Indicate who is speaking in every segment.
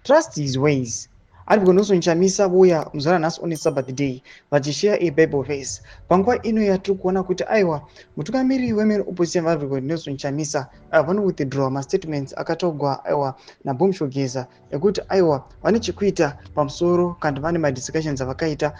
Speaker 1: Trust his ways. Advocate Nelson Chamisa vouya muzuva ranhasi on Sabbath day vachishare a Bible verse. Panguva ino yatiri kuona kuti aiwa, mutungamiri wemain opposition, Advocate Nelson Chamisa, aiwa, vanowithdraw mastatements akataurwa, aiwa, naBombshell Geza ekuti aiwa, vane chekuita pamusoro kana vane madiscussions avakaita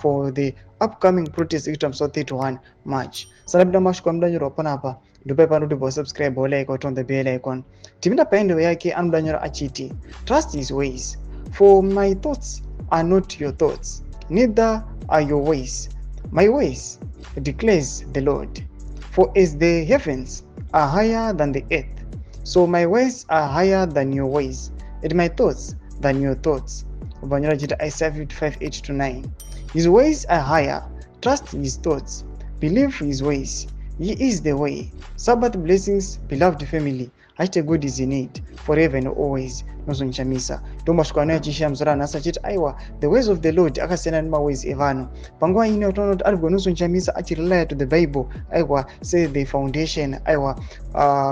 Speaker 1: for the upcoming protest ekuita musi wa31 March. Sanapinda mashoko anodanyorwa panapa, ndopai panoti bosubscribe, olike, on the bell icon. Tipinda paendeo yake, anodanyora achiti, "Trust his ways, for my thoughts are not your thoughts, neither are your ways my ways, declares the Lord. For as the heavens are higher than the earth, so my ways are higher than your ways and my thoughts than your thoughts." Ubanyora achiti Isaiah 55 8 to 9. His ways are higher. Trust his thoughts. Believe his ways. He is the way. Sabbath blessings, beloved family. #GodIsInIt forever and always. Nelson Chamisa ndomasvika ano achishiya musoro anhasi achiti aiwa, the ways of the Lord akasiyana nemaways evanhu. Panguva ino toona kuti Advocate Nelson Chamisa achirely to the Bible, aiwa, se the foundation, aiwa,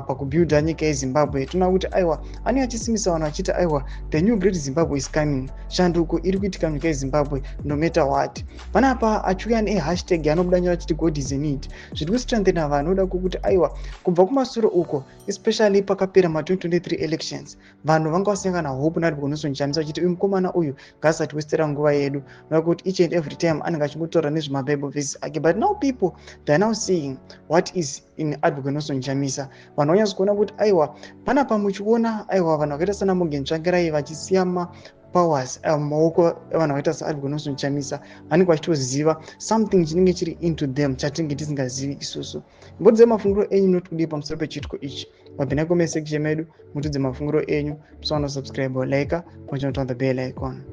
Speaker 1: pakubuilda nyika yeZimbabwe. Toona kuti aiwa, anenge achisimbisa vanhu achiti aiwa, the new great Zimbabwe is coming, shanduko iri kuitika munyika yeZimbabwe no matter what. Panapa achiuya nehashtag anobuda nyora achiti God is in it. Zviri kustrengthena vanhu oda kukuti aiwa, kubva kumasure uko, especially pakapera ma2023 elections, vanhu vanga vasina kana hope naAdvocate Nelson Chamisa, vachiti uyu mukomana uyu ngaasati wastera nguva yedu, nokuti each and every time anenge achingotaura nezvemabible verses ake. But now people, they are now seeing what is in Advocate Nelson Chamisa. Vanhu vanyatso kuona kuti aiwa, panapa muchiona aiwa, vanhu vakaita sana Morgan Tsvangirai vachisiya mapowers mumaoko evanhu vakaita saAdvocate Nelson Chamisa, vanenge vachitoziva something chinenge chiri into them chatinenge tisingazivi isusu. Mbodzai mafungiro enyu, noti kudii pamusoro pechiitiko ichi? Mapinda comment section medu, mutudze mafungiro enyu. Musaona subscribe, like, muchinoturn the bell icon.